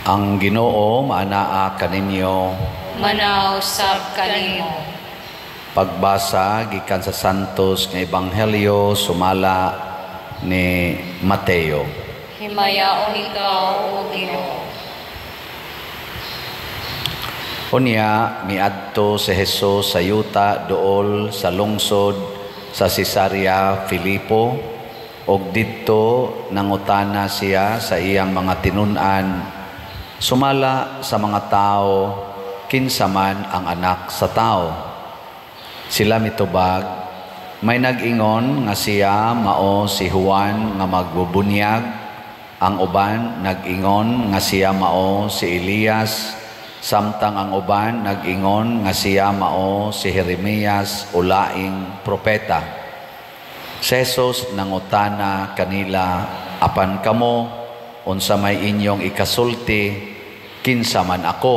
Ang Ginoo maanaa kaninyo. Manaa usab kanimo. Pagbasa gikan sa Santos nga Ebanghelyo sumala ni Mateo. Himayaon ikaw, O Ginoo. Unya miadto si Jesus sa yuta duol sa lungsod sa Cesarea Filipo, ug didto nangutana siya sa iyang mga tinun-an sumala sa mga tao, kinsa man ang Anak sa Tao? Sila mitubag, may nag-ingon nga siya mao si Juan nga magbubunyag, ang uban nag-ingon nga siya mao si Elias, samtang ang uban nag-ingon nga siya mao si Jeremias o laing propeta. Si Jesus nangutana kanila, apan kamo, unsa may inyong ikasulti, kinsa man ako?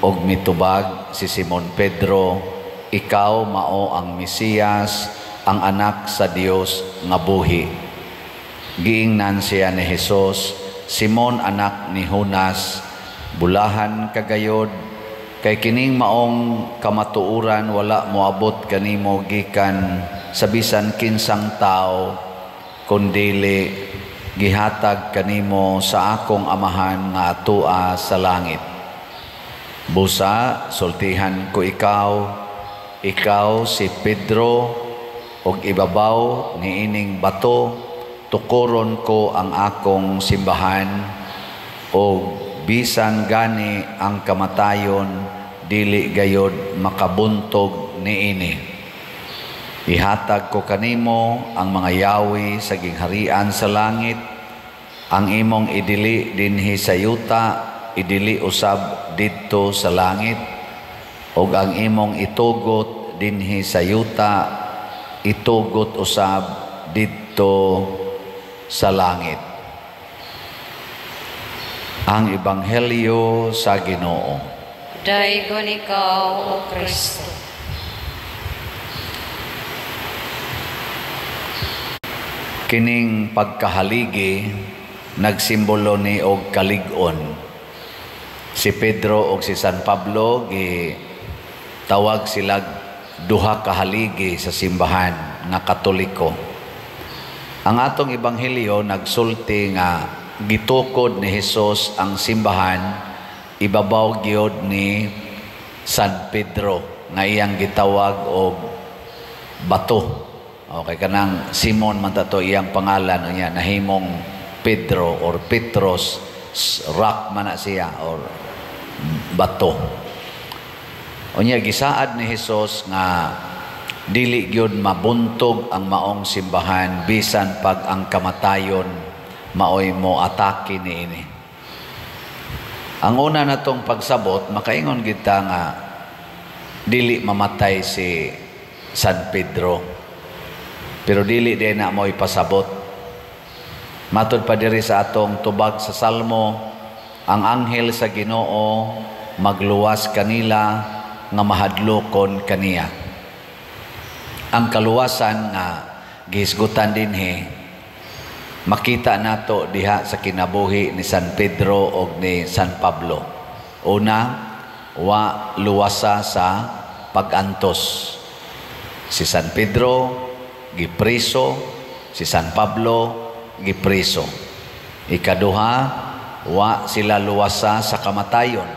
Og mitubag si Simon Pedro, ikaw mao ang Mesiyas, ang Anak sa Dios nga buhi. Giingnan siya ni Jesus, Simon, anak ni Jonas, bulahan kagayod, kay kining maong kamatuoran wala moabot kanimo gikan sa bisan kinsang tao, kundili gihatag kanimo sa akong Amahan nga atua sa langit. Busa, sultihan ko ikaw, ikaw si Pedro, ug ibabaw niining bato tukoron ko ang akong simbahan, ug bisan gani ang kamatayon dili gayod makabuntog niini. Ihatag ko kanimo ang mga yawi sa gingharian sa langit, ang imong idili dinhi sa yuta, idili usab didto sa langit, ug ang imong itugot dinhi sa yuta, itugot usab didto sa langit. Ang Ebanghelyo sa Ginoo. Daygon ikaw, O Kristo. Kining pagkahaligi nagsimbolo ni og kalig-on. Si Pedro og si San Pablo gi tawag sila duha ka haligi sa simbahan nga Katoliko. Ang atong ebanghelyo nagsulti nga gitukod ni Hesus ang simbahan ibabaw gyud ni San Pedro nga iyang gitawag og bato. Okay, kanang Simon man ta to iyang pangalan, unya nahimong Pedro or Petros, rock man na siya or bato. Unya gisaad ni Hesus nga dili gyud mabuntog ang maong simbahan bisan pag ang kamatayon maoy mo atake niini. Ang una natong pagsabot, makaingon kita nga dili mamatay si San Pedro. Pero dili din na mo ipasabot. Matod pa diri sa atong tubag sa Salmo, ang anghel sa Ginoo magluwas kanila nga mahadlokon kaniya. Ang kaluwasan nga gihisgutan dinhi makita nato diha sa kinabuhi ni San Pedro og ni San Pablo. Una, wa luwasa sa pag-antos. Si San Pedro gipriso, si San Pablo gipriso. Ikaduha, wa sila luwasa sa kamatayon.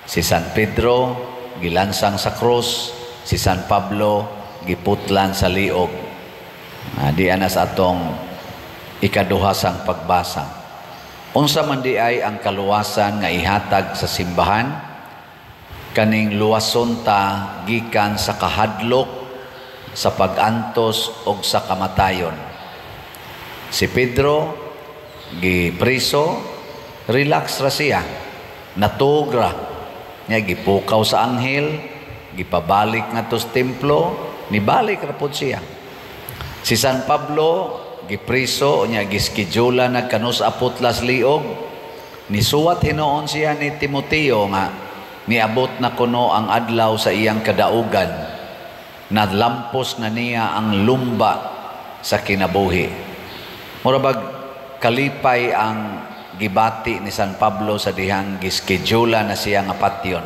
Si San Pedro gilansang sa krus, si San Pablo giputlan sa liog. Di ana sa atong ikaduha sang pagbasa. Unsa man di ay ang kaluwasan nga ihatag sa simbahan? Kaning luwason ta gikan sa kahadlok, sa pag-antos og sa kamatayon. Si Pedro gipriso, relax ra siya, natuog ra. Nya gipukaw sa anghel, gipabalik ngadto sa templo, nibalik ra pud siya. Si San Pablo gipriso, nya giskedula nagkanus aputlas liog. Nisuwat hinuon siya ni Timoteo nga niabot na kuno ang adlaw sa iyang kadaugan. Nalampos na niya ang lumba sa kinabuhi. Mura bag kalipay ang gibati ni San Pablo sa dihang giskedula na siya nga patyon.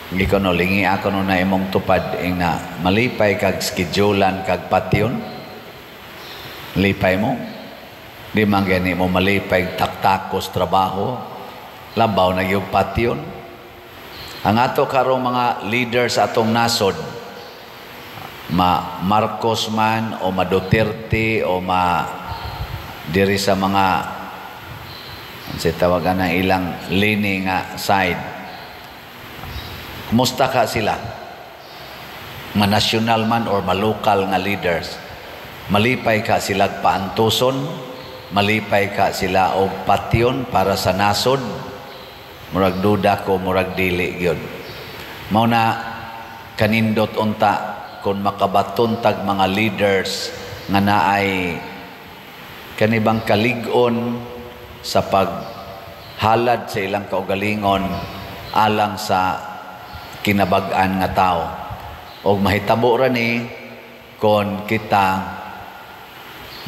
Gikono lingi ako no na imong tupad ing na malipay kag skedulan kag patyon. Lipay mo. Di man gani mo malipay taktakos trabaho. Labaw na yung patyon. Ang ato karong mga leaders atong nasod, ma Marcos man o ma Duterte o ma diri sa mga si tawagan ng ilang lini nga side, kumusta ka sila? Ma-national man or ma-local nga leaders, malipay ka sila paantuson, malipay ka sila og patyon para sa nasod? Murag duda ko, murag dili gyud. Mao na kanindot unta kung makabaton tag mga leaders nga naay kanibang kalig-on sa paghalad sa ilang kaugalingon alang sa kinabag-an nga tao. Og mahitabo ra ni kon kita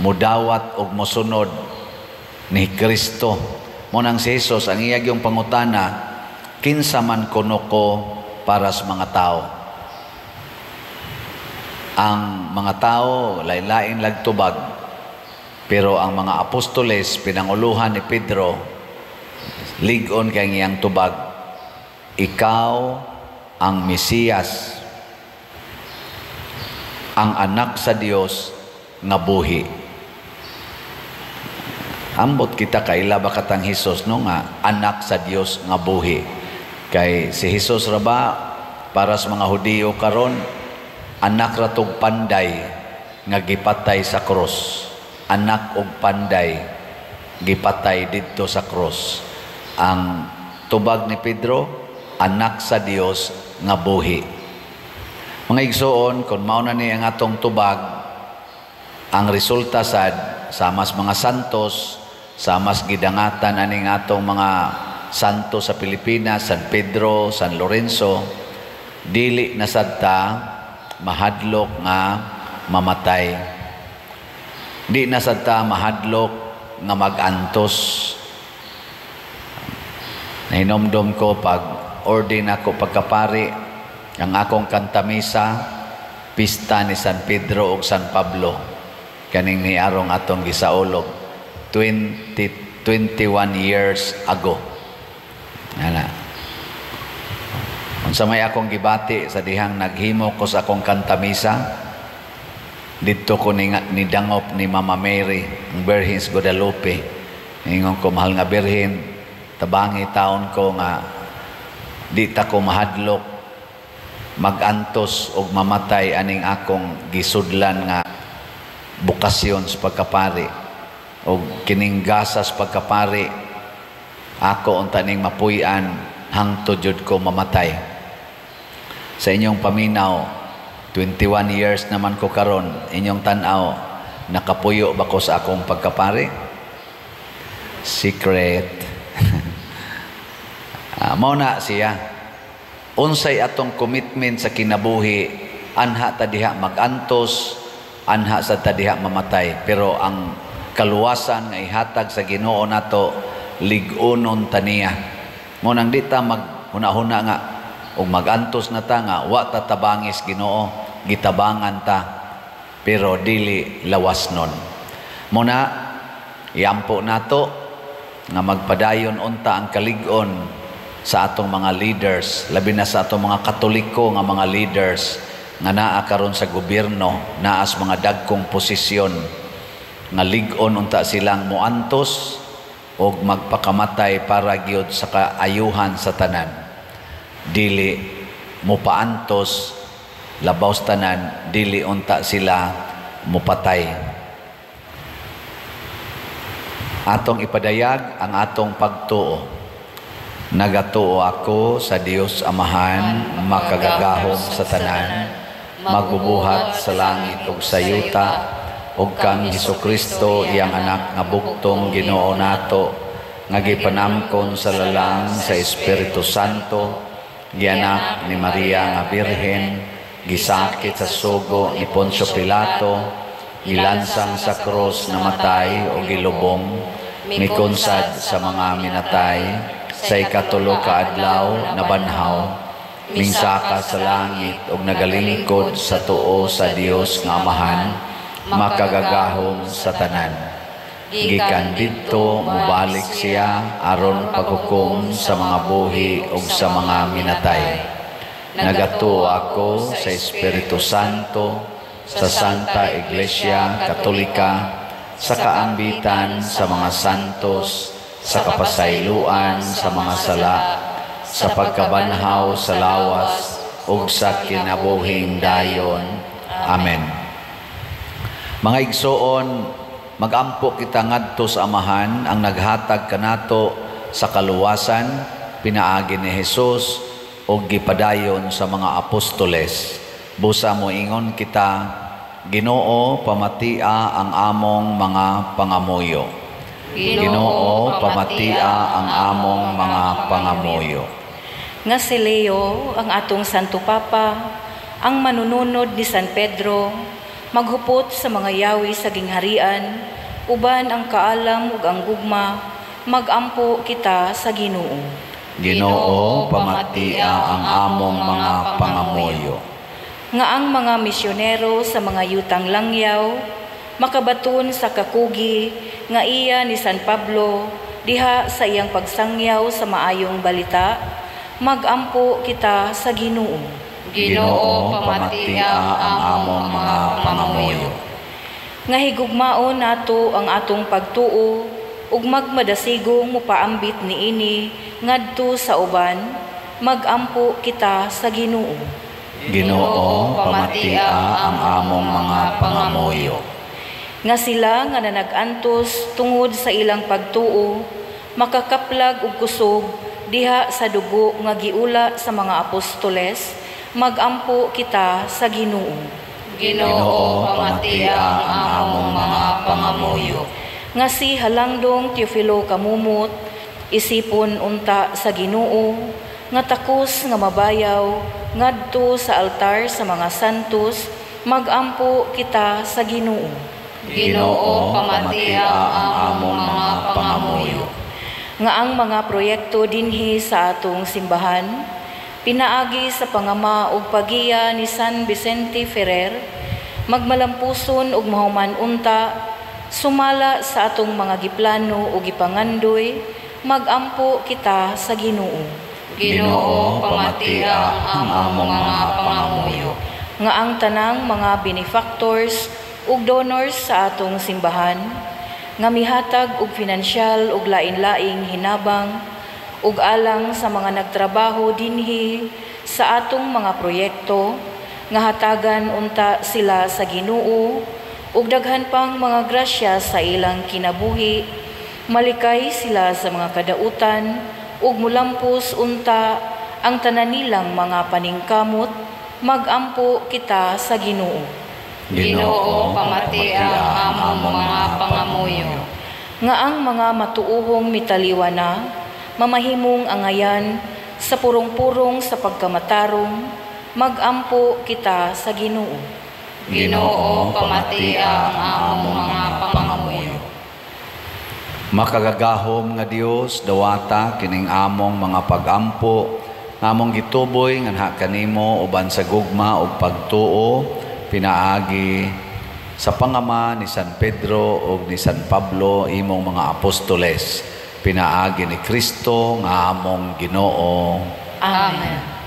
mudawat og mosunod ni Kristo. Mo nang si Jesus ang iya gyung pangutana, kinsa man kuno ko para sa mga tao? Ang mga tao lain-lain lagtubag, pero ang mga apostoles pinanguluhan ni Pedro, lig-on kay iyang tubag, ikaw ang Mesiyas, ang anak sa Dios nga buhi. Ambot kita kaila ba katang Hesus no nga anak sa Dios nga buhi. Kay si Hesus ra ba para sa mga Hudiyo karon anak ra tog panday nga gipatay sa krus. Anak og panday gipatay didto sa krus. Ang tubag ni Pedro, anak sa Dios nga buhi. Mga igsoon, kung mao na ni ang atong tubag, ang resulta sad sa mas mga santos, sa mas gidangatan aning atong mga santo sa Pilipinas, San Pedro, San Lorenzo, dili na sad ta mahadlok nga mamatay. Di na sad ta mahadlok nga magantos. Nahinomdom ko pag ordain ako pagkapari, ang akong kantamisa, pista ni San Pedro ug San Pablo, kaning niarong atong gisaulog 21 years ago. Ana. Unsa may akong gibati sa dihang naghimo ko sa akong kantamisa, didto ko ni dangop ni Mama Mary, ang Birhen sa Guadalupe. Ingon ko, mahal nga Birhen, tabangi taon ko nga di ta ko mahadlok magantos og mamatay aning akong gisudlan nga bokasyon sa pagkapari og kining gasas pagkapari, ako unta ning mapuy-an hangtod jud ko mamatay. Sa inyong paminaw, 21 years naman ko karon, inyong tan-aw, nakapuyo ba ko sa akong pagkapari? Secret. Mao na siya. Unsay atong commitment sa kinabuhi, anha ta diha magantos, anha sa ta diha mamatay, pero ang kaluwasan nga ihatag sa Ginoo nato lig-unon ta niya. Mo nang di ta maghuna-huna nga og magantos na ta nga wa ta tabangis Ginoo, gitabangan ta, pero dili lawas nun. Mo na iampo nato nga magpadayon unta ang kalig-on sa atong mga leaders, labi na sa atong mga Katoliko nga mga leaders nga naa karon sa gobyerno, naa sa mga dagkong posisyon, nga lig-on unta silang moantos og magpakamatay para gyud sa kaayuhan sa tanan. Dili mopaantos labaw sa tanan, dili unta sila mopatay. Atong ipadayag ang atong pagtuo. Nagatuo ako sa Dios Amahan, makagagahom sa tanan, magbubuhat sa langit ug sa yuta, ug kang Hesukristo iyang anak nga buktong Ginoo nato, nga gipanamkon sa lalang sa Espiritu Santo, gianak ni Maria nga Birhen, gisakit sa sugo ni Poncio Pilato, gilansang sa krus, namatay o gilubong, Mikonsad sa mga minatay, sa ikatulo ka adlaw nabanhaw, mingsaka sa langit ug nagalingkod sa tuo sa Dios nga Amahan, makagagahom sa tanan. Gikan didto mobalik siya aron paghukom sa mga buhi ug sa mga minatay. Nagatuo ako sa Espiritu Santo, sa Santa Iglesia Katolika, sa kaambitan sa mga santos, sa kapasayloan sa mga sala, sa pagkabanhaw sa lawas, ug sa kinabuhing dayon. Amen. Mga igsoon, magampo kita ngadto sa Amahan ang naghatag kanato sa kaluwasan pinaagi ni Jesus ug gipadayon sa mga apostoles. Busa moingon kita, Ginoo, pamatia ang among mga pangamuyo. Ginoo, pamatia ang among mga pangamuyo. Nga si Leo, ang atong Santo Papa, ang manununod ni San Pedro, maghupot sa mga yawi sa gingharian, uban ang kaalam ug ang gugma, magampo kita sa Ginoo. Ginoo, pamatia ang among mga pangamuyo. Nga ang mga misyonero sa mga yutang langyaw, makabaton sa kakugi nga iya ni San Pablo diha sa iyang pagsangyaw sa maayong balita, magampo kita sa Ginoo. Ginoo, pamatia ang among mga pangamuyo. Nga higugmaon nato ang atong pagtuo ug magmadasigong mopaambit niini ngadto sa uban, magampo kita sa Ginoo. Ginoo, pamatia ang among mga pangamuyo. Nga sila nga nanag-antos tungod sa ilang pagtuo, makakaplag og kusog diha sa dugo nga giula sa mga apostoles, magampo kita sa Ginoo. Ginoo, pamatia ang among mga pangamuyo. Nga si Halangdong Teofilo Camomot, isipon unta sa Ginoo, nga takos nga mabayaw ngadto sa altar sa mga santos, magampo kita sa Ginoo. Ginoo, pamatia ang among mga pangamuyo. Nga ang mga proyekto dinhi sa atong simbahan, pinaagi sa pangama ug pagiya ni San Vicente Ferrer, magmalampuson ug mahuman unta, sumala sa atong mga giplano ug gipangandoy, magampo kita sa Ginoo. Ginoo, pamatia ang among mga pangamuyo. Nga ang tanang mga benefactors ug donors sa atong simbahan, nga mihatag og finansyal ug lain-laing hinabang ug alang sa mga nagtrabaho dinhi sa atong mga proyekto, nga hatagan unta sila sa Ginoo ug daghan pang mga grasya sa ilang kinabuhi, malikay sila sa mga kadautan ug mulampos unta ang tanan nilang mga paningkamot, magampo kita sa Ginoo. Ginoo, pamatia ang among mga pangamuyo. Nga ang mga matuohong mitaliwa na, mamahimong angayan sa purong-purong sa pagkamatarong, magampo kita sa Ginoo. Ginoo, pamatia ang among mga pangamuyo. Makagagahom nga Dios, dawata kining among mga pagampo, nga among gituboy nganha kanimo uban sa gugma ug pagtuo, pinaagi sa pangama ni San Pedro ug ni San Pablo, imong mga apostoles, pinaagi ni Kristo nga among Ginoo. Amen.